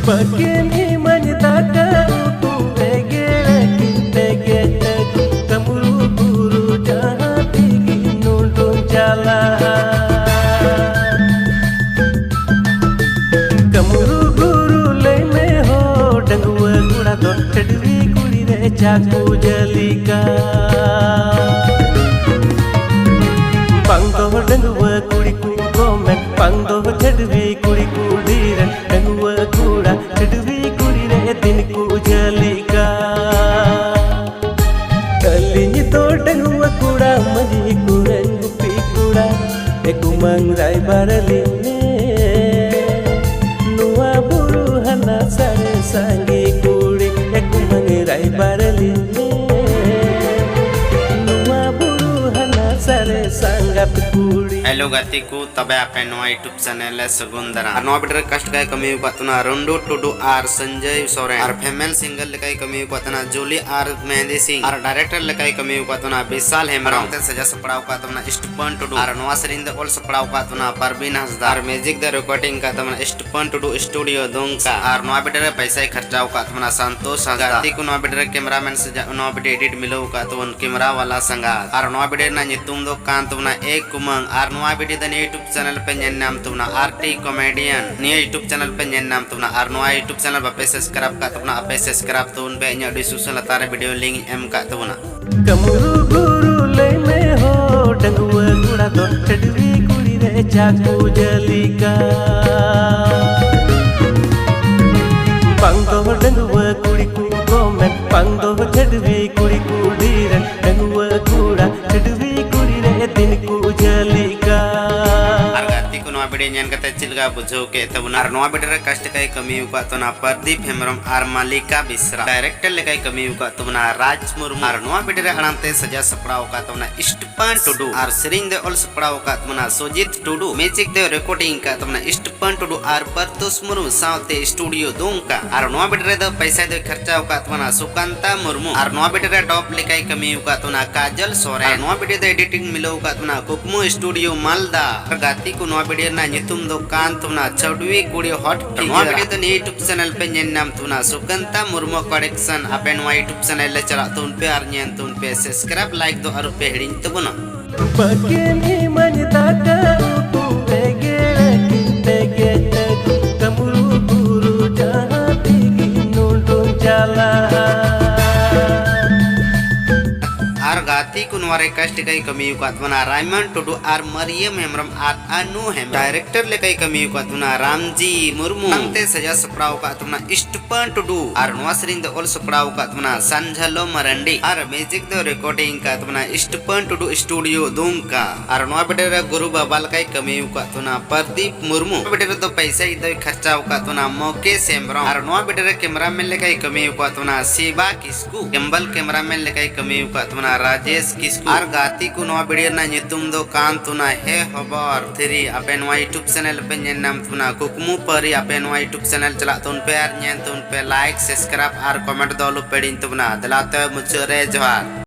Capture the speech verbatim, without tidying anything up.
ᱵᱟᱹᱠᱤᱱ ᱤᱢᱟᱹᱧ ᱫᱟᱠᱟ ᱩᱛᱩ ᱮᱜᱮᱨ ᱠᱤᱱ ᱛᱮᱜᱮ ᱟᱹᱜᱩ ᱠᱟᱹᱢᱨᱩ ᱵᱩᱨᱩ ᱡᱟᱦᱟᱸ ᱛᱮᱜᱮ ᱱᱩᱰᱩᱧ ᱪᱟᱞᱟᱜᱼᱟ᱾ ᱠᱟᱹᱢᱨᱩ ᱵᱩᱨᱩ ᱞᱟᱹᱭ ᱢᱮ ᱦᱳ ᱰᱟᱺᱜᱩᱣᱟᱹ ᱠᱚᱲᱟ ᱫᱚ ᱪᱷᱟᱹᱰᱣᱤ ᱠᱩᱲᱤ ᱨᱮ ᱪᱟᱠᱩ ᱡᱟᱹᱞᱤᱠᱟ᱾ ᱵᱟᱝ ᱫᱚ ᱰᱟᱺᱜᱩᱣᱟᱹ ᱠᱩᱲᱤ ᱠᱚ ᱜᱚᱢᱮᱱ, ᱵᱟᱝ ᱫᱚ ᱪᱷᱟᱹᱰᱣᱤ ᱠᱩᱲᱤ ᱠᱩᱲᱤ ᱨᱮᱱ ᱰᱟᱺᱜᱩᱣᱟᱹ ᱠᱚᱲᱟ, ᱪᱷᱟᱹᱰᱣᱤ ᱠᱩᱲᱤ ᱨᱮ ᱫᱤᱱ ᱠᱚ ᱡᱟᱹᱞᱤᱠᱟ᱾ ᱟᱹᱞᱤᱧ ᱫᱚ ᱰᱟᱺᱜᱩᱣᱟᱹ ᱠᱚᱲᱟ, ᱢᱟᱹᱡᱷᱤ ᱠᱚᱨᱮᱱ ᱜᱩᱯᱤ ᱠᱚᱲᱟ, ᱮᱠᱩᱢᱟᱹᱝ ᱨᱟᱭᱵᱟᱨ ᱟᱹᱞᱤᱧ ᱢᱮ᱾ ᱱᱚᱣᱟ ᱵᱩᱨᱩ ᱦᱟᱱᱟ ᱥᱟᱨᱮ ᱥᱟᱸᱜᱮ ᱠᱩᱲᱤ, ᱮᱠᱩᱢᱟᱹᱝ ᱨᱟᱭᱵᱟᱨ ᱟᱹᱞᱤᱧ ᱢᱮ᱾ ᱱᱚᱣᱟ ᱵᱩᱨᱩ ᱦᱟᱱᱟ ᱥᱟᱨᱮ ᱥᱟᱸᱜᱟᱛ ᱠᱩᱲᱤ᱾ Hello ᱜᱟᱛᱮ ᱠᱚ, ᱛᱚᱵᱮ ᱟᱯᱮ ᱱᱚᱣᱟ YouTube channel ᱨᱮ ᱥᱟᱹᱜᱩᱱ ᱫᱟᱨᱟᱢ᱾ ᱟᱨ ᱱᱚᱣᱟ video ᱨᱮ cast ᱠᱟᱭ ᱠᱟᱹᱢᱤ ᱟᱠᱟᱫ ᱛᱟᱵᱚᱱᱟ ᱨᱚᱱᱰᱩ ᱴᱩᱰᱩ ᱟᱨ ᱥᱚᱧᱡᱚᱭ ᱥᱚᱨᱮᱱ᱾ ᱟᱨ female singer ᱞᱮᱠᱟᱭ ᱠᱟᱹᱢᱤ ᱟᱠᱟᱫ ᱛᱟᱵᱚᱱᱟ ᱡᱩᱞᱤ ᱟᱨ ᱢᱮᱦᱮᱱᱫᱤ ᱥᱤᱝ᱾ ᱟᱨ director ᱞᱮᱠᱟᱭ ᱠᱟᱹᱢᱤ ᱟᱠᱟᱫ ᱛᱟᱵᱚᱱᱟ ᱵᱤᱥᱟᱞ ᱦᱮᱢᱵᱨᱚᱢ᱾ ᱟᱨ ᱚᱱᱛᱮ ᱥᱟᱡᱟᱣ ᱥᱟᱯᱲᱟᱣ ᱟᱠᱟᱫ ᱛᱟᱵᱚᱱᱟ ᱥᱴᱤᱯᱷᱟᱱ ᱴᱩᱰᱩ᱾ ᱟᱨ ᱱᱚᱣᱟ ᱥᱮᱨᱮᱧ ᱫᱚ ᱚᱞ ᱥᱟᱯᱲᱟᱣ ᱟᱠᱟᱫ ᱛᱟᱵᱚᱱᱟ ᱯᱟᱨᱵᱤᱱ ᱦᱟᱸᱥᱫᱟ᱾ ᱟᱨ music ᱫᱚ recording ᱟᱠᱟᱫ ᱛᱟᱵᱚᱱᱟ ᱥᱴᱤᱯᱷᱟᱱ ᱴᱩᱰᱩ studio ᱫᱩᱢᱠᱟ᱾ ᱟᱨ ᱱᱚᱣᱟ video ᱨᱮ ᱯᱟᱭᱥᱟᱭ ᱠᱷᱚᱨᱪᱟᱣ ᱟᱠᱟᱫ ᱛᱟᱵᱚᱱᱟ ᱥᱟᱱᱛᱳᱥ ᱦᱟᱸᱥᱫᱟ᱾ ᱜᱟᱛᱮ ᱠᱚ, ᱱᱚᱣᱟ video ᱨᱮ cameraman ᱥᱟᱡᱟᱣ, ᱱᱚᱣᱟ video edit ᱢᱤᱞᱟᱹᱣ ᱟᱠᱟᱫ ᱛᱟᱵᱚᱱ camera ᱣᱟᱞᱟ ᱥᱟᱸᱜᱟᱛ᱾ ᱟᱨ ᱱᱚᱣᱟ video ᱨᱮᱱᱟᱜ ᱧᱩᱛᱩᱢ ᱫᱚ ᱠᱟᱱ ᱛᱟᱵᱚᱱᱟ ᱮ ᱠᱩᱢᱟᱹᱝ᱾ ᱟᱨ ᱱᱚᱣᱟ video ᱫᱚ ᱱᱤᱭᱟᱹ YouTube channel ᱯᱮ ᱧᱮᱞ ᱧᱟᱢ ᱛᱟᱵᱚᱱᱟ ᱟᱨ ᱴᱤ comedian᱾ ᱱᱤᱭᱟᱹ YouTube channel ᱯᱮ ᱧᱮᱞ ᱧᱟᱢ ᱛᱟᱵᱚᱱᱟ᱾ ᱟᱨ ᱱᱚᱣᱟ YouTube channel ᱵᱟᱯᱮ subscribe ᱟᱠᱟᱫ ᱛᱟᱵᱚᱱᱟ, ᱟᱯᱮ subscribe ᱛᱟᱵᱚᱱ ᱯᱮ᱾ ᱤᱧᱟᱹᱜ description ᱞᱟᱛᱟᱨ ᱨᱮ video link ᱤᱧ ᱮᱢ ᱟᱠᱟᱫ ᱛᱟᱵᱚᱱᱟ᱾ ᱠᱟᱹᱢᱨᱩ ᱜᱩᱨᱩ ᱞᱟᱹᱭ ᱢᱮ ᱦᱳ, ᱰᱟᱺᱜᱩᱣᱟᱹ ᱠᱚᱲᱟ ᱫᱚ ᱪᱷᱟᱹᱰᱣᱤ ᱠᱩᱲᱤ ᱨᱮ ᱪᱟᱠᱩ ᱡᱟᱹᱞᱤᱠᱟ᱾ ᱵᱟᱝ ᱫᱚ ᱰᱟᱺᱜᱩᱣᱟᱹ ᱠᱩᱲᱤ ᱠᱚ ᱜᱚᱢᱮᱱ, ᱵᱟᱝ ᱫᱚ ᱪᱷᱟᱹᱰᱣᱤ ᱠᱩᱲᱤ ᱠᱩᱲᱤ ᱨᱮᱱ ᱰᱟᱺᱜᱩᱣᱟᱹ ᱠᱚᱲᱟ, ᱪᱷᱟᱹᱰᱣᱤ ᱠᱩᱲᱤ ᱨᱮ ᱫᱤᱱ ᱠᱚ ᱡᱟᱹᱞᱤᱠᱟ᱾ ᱟᱨ ᱜᱟᱛᱮ ᱠᱚ, ᱱᱚᱣᱟ video ᱧᱮᱞ ᱠᱟᱛᱮ ᱪᱮᱫ ᱞᱮᱠᱟ ᱵᱩᱡᱷᱟᱹᱣ ᱠᱮᱫ ᱛᱟᱵᱚᱱᱟ? ᱟᱨ ᱱᱚᱣᱟ video ᱨᱮ cast ᱠᱟᱭ ᱠᱟᱹᱢᱤ ᱟᱠᱟᱫ ᱛᱟᱵᱚᱱᱟ ᱯᱨᱚᱫᱤᱯ ᱦᱮᱢᱵᱨᱚᱢ ᱟᱨ ᱢᱟᱞᱤᱠᱟ ᱵᱮᱥᱨᱟ᱾ Director ᱞᱮᱠᱟᱭ ᱠᱟᱹᱢᱤ ᱟᱠᱟᱫ ᱛᱟᱵᱚᱱᱟ ᱨᱟᱡᱽ ᱢᱩᱨᱢᱩ᱾ ᱟᱨ ᱱᱚᱣᱟ video ᱨᱮ ᱟᱲᱟᱝ ᱛᱮ ᱥᱟᱡᱟᱣ ᱥᱟᱯᱲᱟᱣ ᱟᱠᱟᱫ ᱛᱟᱵᱚᱱᱟ ᱥᱴᱤᱯᱷᱟᱱ ᱴᱩᱰᱩ᱾ ᱟᱨ ᱥᱮᱨᱮᱧ ᱫᱚ ᱚᱞ ᱥᱟᱯᱲᱟᱣ ᱟᱠᱟᱫ ᱛᱟᱵᱚᱱᱟ ᱥᱩᱡᱤᱛ ᱴᱩᱰᱩ᱾ Music ᱫᱚ recording ᱟᱠᱟᱫ ᱛᱟᱵᱚᱱᱟ ᱥᱴᱤᱯᱷᱟᱱ ᱴᱩᱰᱩ ᱟᱨ ᱯᱟᱨᱛᱩᱥ ᱢᱩᱨᱢᱩ ᱥᱟᱶᱛᱮ studio ᱫᱩᱢᱠᱟ᱾ ᱟᱨ ᱱᱚᱣᱟ video ᱨᱮᱫᱚ ᱯᱟᱭᱥᱟ ᱫᱚᱭ ᱠᱷᱚᱨᱪᱟᱣ ᱟᱠᱟᱫ ᱛᱟᱵᱚᱱᱟ ᱥᱩᱠᱟᱱᱛᱟ ᱢᱩᱨᱢᱩ᱾ ᱟᱨ ᱱᱚᱣᱟ video ᱨᱮ ᱰᱚᱯ ᱞᱮᱠᱟᱭ ᱠᱟᱹᱢᱤ ᱟᱠᱟᱫ ᱛᱟᱵᱚᱱᱟ ᱠᱟᱡᱚᱞ ᱥᱚᱨᱮᱱ᱾ ᱟᱨ ᱱᱚᱣᱟ video ᱫᱚ editing ᱢᱤᱞᱟᱹᱣ ᱟᱠᱟᱫ ᱛᱟᱵᱚᱱᱟ ᱠᱩᱠᱢᱩ studio ᱢᱟᱞᱫᱟ᱾ ᱟᱨ ᱜᱟᱛᱮ ᱠᱚ, ᱱᱚᱣᱟ video ᱨᱮᱱᱟᱜ ᱧᱩᱛᱩᱢ ᱫᱚ ᱛᱟᱵᱚᱱᱟ ᱪᱷᱟᱹᱰᱣᱤ ᱠᱩᱲᱤ ᱦᱚᱴ ᱱᱚᱣᱟ ᱯᱷᱤᱜᱟᱨ᱾ ᱵᱷᱤᱰᱤᱭᱳ ᱫᱚ ᱱᱤᱭᱟᱹ YouTube ᱪᱮᱱᱮᱞ ᱯᱮ ᱧᱮᱞ ᱧᱟᱢ ᱛᱟᱵᱚᱱᱟ ᱥᱩᱠᱟᱱᱛᱟ ᱢᱩᱨᱢᱩ ᱠᱟᱞᱮᱠᱥᱚᱱ᱾ ᱟᱯᱮ ᱱᱚᱣᱟ YouTube ᱪᱮᱱᱮᱞ ᱞᱮ ᱪᱟᱞᱟᱜ ᱛᱟᱵᱚᱱ ᱯᱮ ᱟᱨ ᱧᱮᱞ ᱛᱟᱵᱚᱱ ᱯᱮ, ᱥᱟᱵᱥᱠᱨᱟᱭᱤᱵ ᱞᱟᱭᱤᱠ ᱫᱚ ᱟᱨ ᱯᱮ ᱦᱤᱲᱤᱧ ᱛᱟᱵᱚᱱᱟ᱾ ᱵᱟᱹᱠᱤᱱ ᱤᱢᱟᱹᱧ ᱫᱟᱠᱟ ᱩᱛᱩ ᱮᱜᱮᱨ ᱠᱤᱱ ᱛᱮᱜᱮ ᱠᱟᱹᱢᱨᱩ ᱵᱩᱨᱩ ᱡᱟᱦᱟᱸ ᱛᱮᱜᱮ ᱱᱩᱰᱩᱧ ᱪᱟᱞᱟᱜᱼᱟ᱾ ᱟᱨ ᱜᱟᱛᱮ ᱠᱚ ᱱᱚᱣᱟ ᱨᱮ ᱠᱟᱥᱴ ᱞᱮᱠᱟᱭ ᱠᱟᱹᱢᱤ ᱟᱠᱟᱫ ᱵᱚᱱᱟ ᱨᱟᱭᱢᱚᱱ ᱴᱩᱰᱩ ᱟᱨ ᱢᱟᱨᱤᱭᱟᱢ ᱦᱮᱢᱵᱨᱚᱢ ᱟᱨ ᱟᱱᱩ ᱦᱮᱢᱵᱨᱚᱢ᱾ ᱰᱟᱭᱨᱮᱠᱴᱚᱨ ᱞᱮᱠᱟᱭ ᱠᱟᱹᱢᱤ ᱟᱠᱟᱫ ᱵᱚᱱᱟ ᱨᱟᱢᱡᱤ ᱢᱩᱨᱢᱩ᱾ ᱥᱟᱶᱛᱮ ᱥᱟᱡᱟᱣ ᱥᱟᱯᱲᱟᱣ ᱟᱠᱟᱫ ᱵᱚᱱᱟ ᱥᱴᱤᱯᱷᱟᱱ ᱴᱩᱰᱩ ᱟᱨ ᱱᱚᱣᱟ ᱥᱮᱨᱮᱧ ᱫᱚ ᱚᱞ ᱥᱟᱯᱲᱟᱣ ᱟᱠᱟᱫ ᱵᱚᱱᱟ ᱥᱟᱱᱡᱷᱟᱞᱚ ᱢᱟᱨᱟᱱᱰᱤ ᱟᱨ ᱢᱤᱭᱩᱡᱤᱠ ᱫᱚ ᱨᱮᱠᱚᱨᱰᱤᱝ ᱟᱠᱟᱫ ᱵᱚᱱᱟ ᱥᱴᱤᱯᱷᱟᱱ ᱴᱩᱰᱩ ᱥᱴᱩᱰᱤᱭᱳ ᱫᱩᱢᱠᱟ᱾ ᱟᱨ ᱱᱚᱣᱟ ᱵᱷᱤᱰᱤᱭᱳ ᱨᱮ ᱜᱩᱨᱩ ᱵᱟᱵᱟ ᱞᱮᱠᱟᱭ ᱠᱟᱹᱢᱤ ᱟᱠᱟᱫ ᱵᱚᱱᱟ ᱯᱨᱚᱫᱤᱯ ᱢᱩᱨᱢᱩ᱾ ᱱᱚᱣᱟ ᱵᱷᱤᱰᱤᱭᱳ ᱨᱮᱫᱚ ᱯᱚᱭᱥᱟ ᱫᱚᱭ ᱠᱷᱚᱨᱪᱟ ᱟᱠᱟᱫ ᱵᱚᱱᱟ ᱢᱩᱠᱮᱥ ᱦᱮᱢᱵᱨᱚᱢ᱾ ᱟᱨ ᱱᱚᱣᱟ ᱵᱷᱤᱰᱤᱭᱳ ᱨᱮ ᱠᱮᱢᱨᱟᱢᱮᱱ ᱞᱮᱠᱟᱭ ᱠᱟᱹᱢᱤ ᱟᱠᱟᱫ ᱵᱚᱱᱟ ᱥᱤᱵᱟ ᱠᱤᱥᱠᱩ᱾ ᱜᱮᱢᱵᱟᱞ ᱠᱮᱢᱨᱟᱢᱮᱱ ᱞᱮᱠᱟᱭ ᱠᱟᱹᱢᱤ ᱟᱠᱟᱫ ᱵᱚᱱᱟ ᱨᱟᱡᱮᱥ ᱠᱤᱥᱠᱩ᱾ ᱟᱨ ᱜᱟᱛᱮ ᱠᱚ, ᱱᱚᱣᱟ ᱵᱷᱤᱰᱤᱭᱳ ᱨᱮᱱᱟᱜ ᱧᱩᱛᱩᱢ ᱫᱚ ᱠᱟᱱ ᱛᱟᱵᱚᱱᱟ ᱦᱮ ᱦᱚᱵᱚᱨ ᱛᱷᱨᱤ᱾ ᱟᱯᱮ ᱱᱚᱣᱟ YouTube ᱪᱮᱱᱮᱞ ᱯᱮ ᱧᱮᱞ ᱧᱟᱢ ᱛᱟᱵᱚᱱᱟ ᱠᱩᱠᱢᱩ ᱯᱟᱹᱨᱤ᱾ ᱟᱯᱮ ᱱᱚᱣᱟ YouTube ᱪᱮᱱᱮᱞ ᱪᱟᱞᱟᱜ ᱛᱟᱵᱚᱱ ᱯᱮ ᱟᱨ ᱧᱮᱞ ᱛᱟᱵᱚᱱ ᱯᱮ, ᱞᱟᱭᱤᱠ, ᱥᱟᱵᱥᱠᱨᱟᱭᱤᱵ ᱟᱨ ᱠᱚᱢᱮᱱᱴ ᱫᱚ ᱟᱞᱚ ᱯᱮ ᱦᱤᱲᱤᱧ ᱛᱟᱵᱚᱱᱟ᱾ ᱫᱮᱞᱟ ᱛᱚᱵᱮ ᱢᱩᱪᱟᱹᱫ ᱨᱮ ᱡᱚᱦᱟᱨ᱾